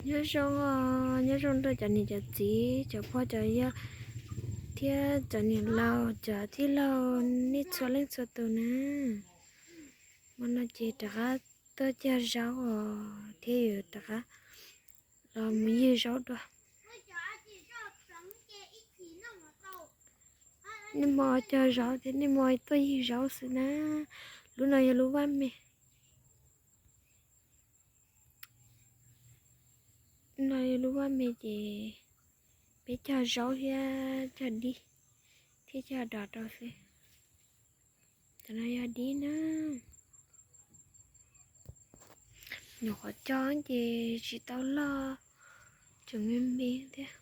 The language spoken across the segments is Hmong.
Nyob zoo os, nyob zoo rau cov niam cov txiv, cov pog cov yawg thiab cov niam laus, cov tij laug, nej txhua leej txhua tus na. Hmo no ces rov qab tuaj cog zaub os, thiab yuav rov qab los mus ywg zaub dua. Nej hmo cog zaub thiab nej hmo tuaj ywg zaub xwb na. Lub no yog lub vaj me. No yog lub vaj me ces peb cog zaub thiab cog dib thiab cog dos rau xwb. Cov no yog dib na. Nyuam qhuav cog ces tsis tau loj, tseem me me thiab.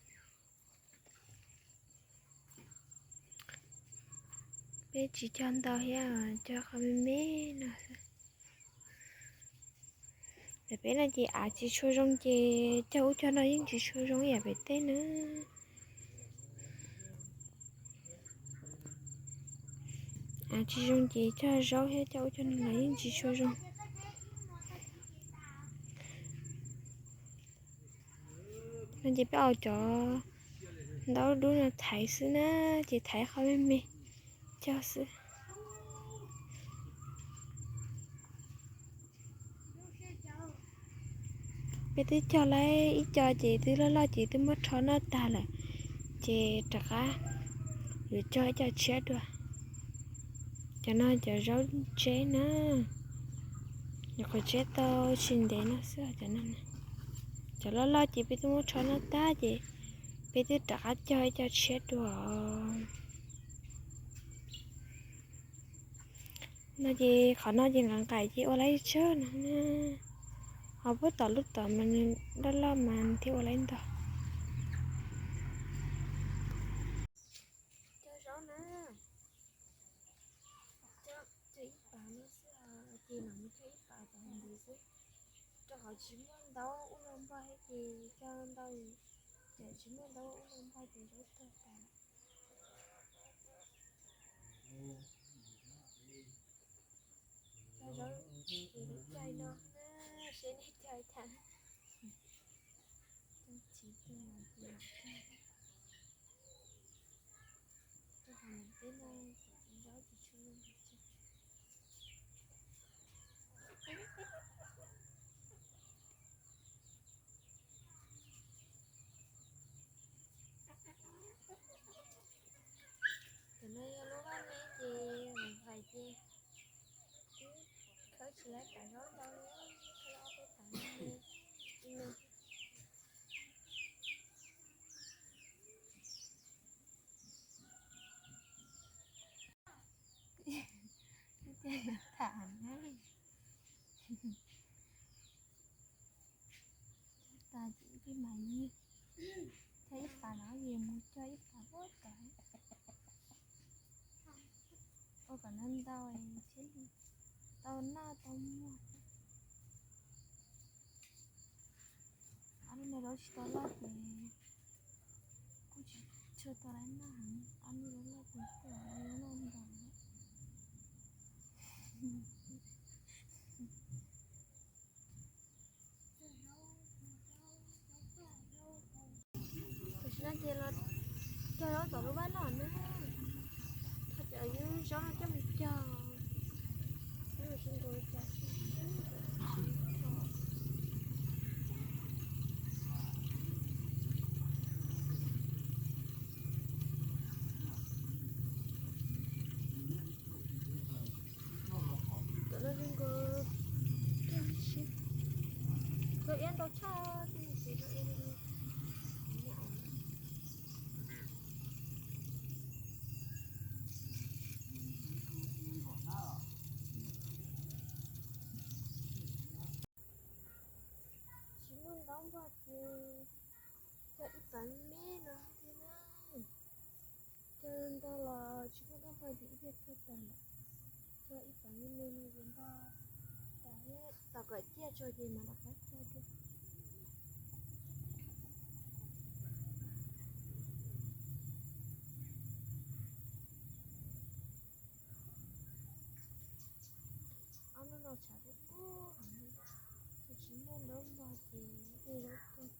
Peb tsis cog ntau thiab, cog qhov me me no xwb. Ntawm peb no ces av tsis tshua zoo ces cog ub cog no yeej tsis tshua zoo ib yam pem teb na. Av tsis zoo ces cog zaub thiab cog ub cog no los yeej tsis tshua zoo. No ces peb ua cov ntaub dub no thaiv xwb na, ces thaiv qhov me me cog xwb. Peb twb cog lawm ib co ces twb loj loj ces twb muab rho noj tag lawm, ces rov qab yuav cog ib co tshiab dua. Cov no cov zaub tsev na, nyuam qhuav tseb tau tsis ntev no xwb cov no. Cov loj loj ces peb twb muab rho noj tag ces peb twb rov qab cog ib co tshiab dua. No ces qhov no ces nqaim nqaim ces ua laib tsawg no na. Ho puag tom lub tom mas nws loj loj mas nws thiaj ua laib ntog. Cog zaub na, cog ib pas no xwb, ces mam mus cog ib pas tom ntawd xwb. Rau qhov tsis muaj ntaub ub no npog thiab ces cog ntau, ces tsis muaj ntaub ub no npog ces zaub tuag tas. Cog zaub ces lub caij no na, seb nej cog ib tag. Cog tsis tag ces cog. Rau qhov peb no zaub tsis tshua zoo. Cov no yog lub vaj me ces nqaim nqaim ces twb khawb tsis laib pam zaub ntau li, khawb ob peb pam no li. Ib tiag yuav tham na. Cog tas ces ib pliag mam li cog ib pas no, ces mus cog ib pas puag tom. Ua kom ntau ntau thiaj li tau noj tau muag. Ob lub no zaub tsis tau loj ces kuj tsis tshua tau laj noj heev, ob lub zaub loj ces kuj laj noj ntau. Tam sim no ces los cog zaub tom lub vaj loj na, cov zaub no coj mus cog, tab sis nkaus cas Cov no zoo nkaus kheej siab, koj iab ntau tshaj xwb no ces koj iab li. Tsis muaj ntaub npog ces cog ib pas me no thiab na. Cog ntau los tsis muaj ntaub npog ces ib pliag tuag tas lawm. Cog ib pas me me no ces npog tas thiab, tos kom ciaj tso ces mam rov qab cog dua. Ob hnub no tshav kub kub heev, tsis muaj ntaub npog ces ib pliag zaub tuag.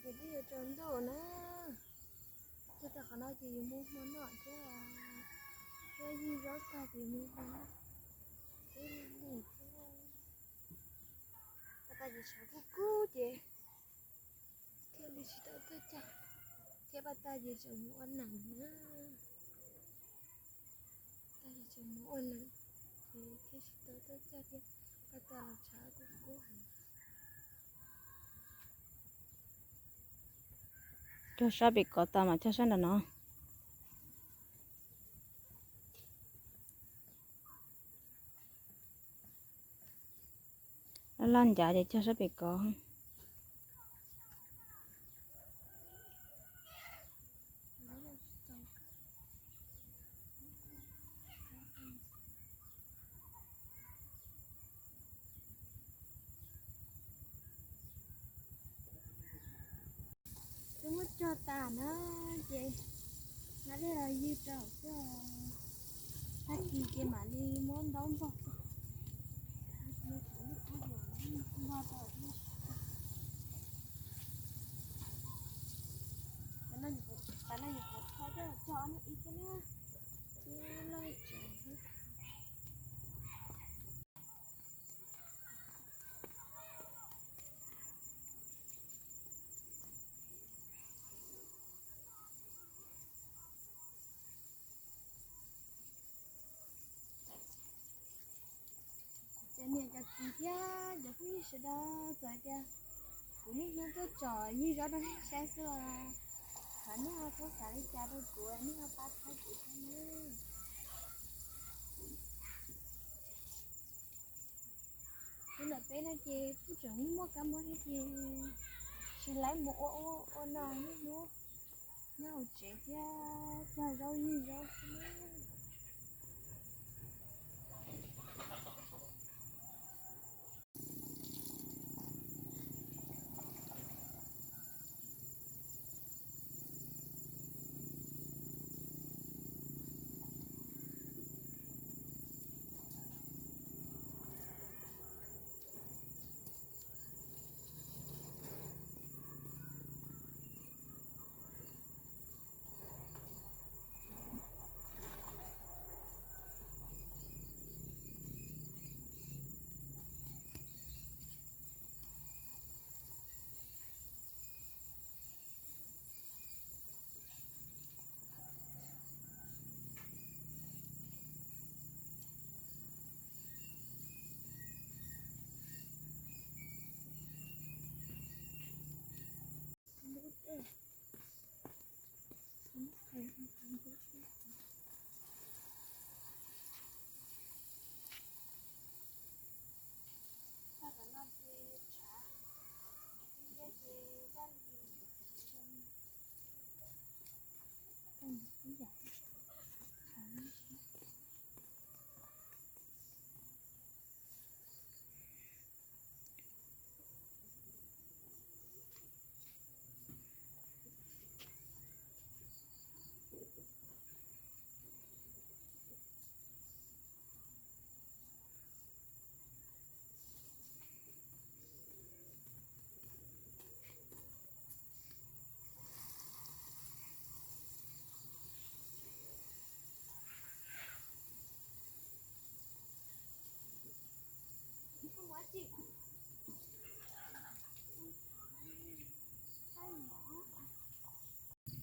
Ces twb yuav tsaus ntuj na, cog tag qhov no ces yuav mus hmo noj thiab, thiab yug zaub tag ces mus hmo noj thiab li thiab. Paj tag ces tshav kub kub ces thiaj li tsis tau tuaj cog, thiab paj tag ces tseem mus ua nees na, tag ces tseem mus ua nees, ces thiaj tsis tau tuaj cog thiab, paj tag los tshav kub kub heev. Cog sab pem kov tas mas cog sab nram no. Laj laj ncav ces cog sab pem kov. Twb muab cog tas na, ces nqa dej los ywg rau xwb, tag kis ces mam li muab ntaub npog, npog rau. Tam no nyuam qhuav tho coj los cog ob hnub ib xwb na, twb loj tsev xwb. Cov niam cov txiv thiab cov phooj ywg sawv daws, txawm hais tias kuv niaj hnub tuaj tsom yug zaub rau nej saib xwb los thov nej ho txhob xav li cas rau kuv, nej ho pab txhawb kuv thiab nawb. Tus ntawm peb no ces kuj tseem muaj kab mob thiab ces tsis laib mus ua ua ua no, niaj hnub nyob hauv tsev thiab cog zaub yug zaub xwb.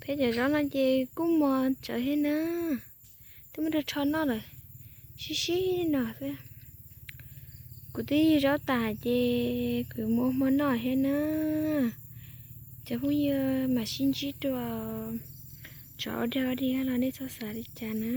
Peb cov zaub no ces kuj mos tsawv thiab na, twb muab rho rho noj lawm, sib sib no xwb. Kuv twb yug zaub tas ces kuv mus ua hmo noj thiab na. Cov phooj ywg mam sib ntsib dua, tso ua dag ua dig los nej txhob xav li cas na.